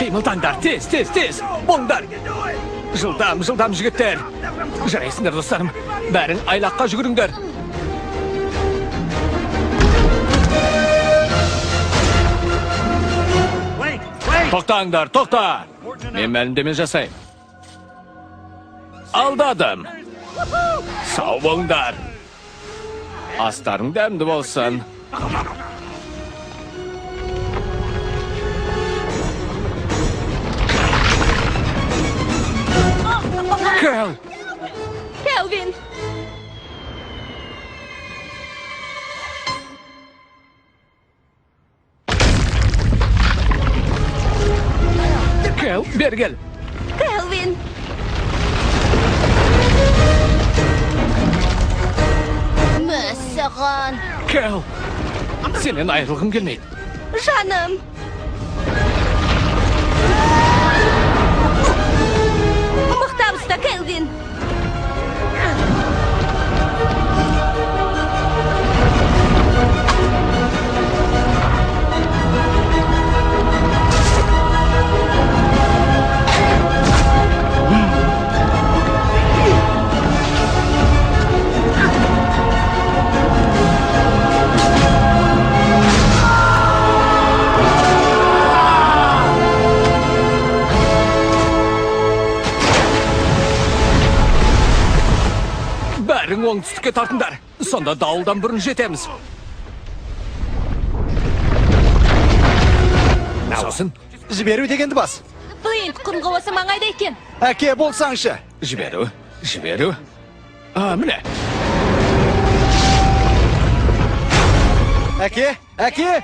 Қимылдаңдар, тез, тез, тез. Болыңдар. Жылдам, жылдам, жігіттер. Жарайсыңдар, достарым. Бәрің айлаққа жүгіріңдер. Тоқтаңдар, тоқта. Мен мәлімдеме жасаймын. Алдадым. Сау болыңдар. Астарың дәмді болсын. Кэл! Келвин! Кэл, бері кел. Келвин! Мәссаған. Кэл! Сенен айырылғым келмейді. Жаным! Мықтап ұста, Келвин! Бәрің оңтүстікке тартыңдар. Сонда дауылдан бұрын жетеміз. Сосын Жіберу дегенді бас. Флинт, құмға осы маңайда екен. Әке болсаңшы. Жіберу, жіберу. А, міне. Әке, әке!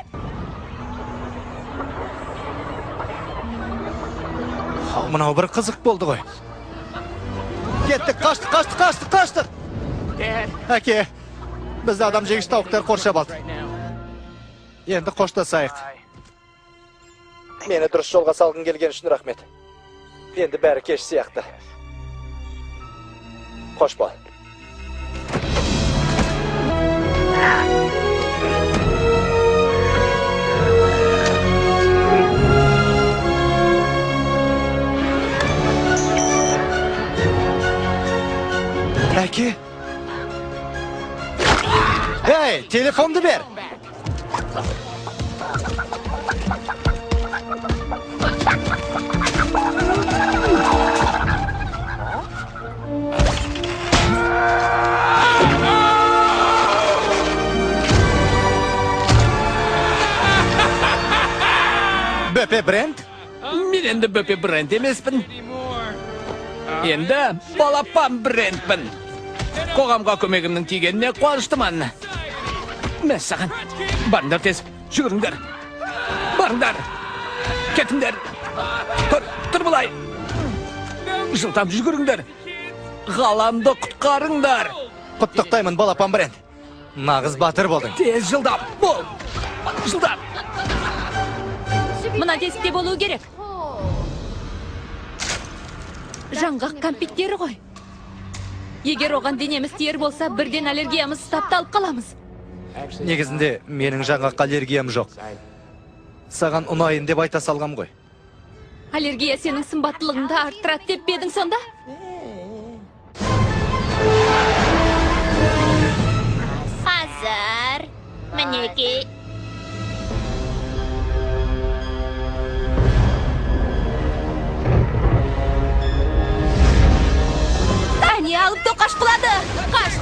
Мынау бір қызық болды ғой. Кеттік, қаштық, қаштық, қаштық, қаштық. Әке, бізді адам жегіш тауықтар қоршап алды. Енді қоштасайық. Мені дұрыс жолға салғың келген үшін рахмет. Енді бәрі кеш сияқты. Қош бол. Әке! Ей, телефонды бер! Бөпе бренд? Мен енді бөпе бренд емеспін. Енді балапан брендпін. Қоғамға көмегімнің тигеніне қуаныштымын. Мәссаған. Барыңдар тез, жүгіріңдер. Барыңдар. Кетіңдер. Тұр, тұр былай. Жылдам жүгіріңдер. Ғаламды құтқарыңдар. Құттықтаймын, балапан бренд. Нағыз батыр болдың. Тез жылдам бол. Жылдам. Мына тесікте болуы керек. Жаңғақ кәмпиттері ғой. Егер оған денеміз тиер болса, бірден аллергиямыз ұстап та алып қаламыз. Негізінде менің жаңғаққа аллергиям жоқ. Саған ұнайын деп айта салғам ғой. Аллергия сенің сымбаттылығыңды арттырады деп пе едің сонда? Қазір. Мінекей. Әне алып тоқаш құлады. Қаш!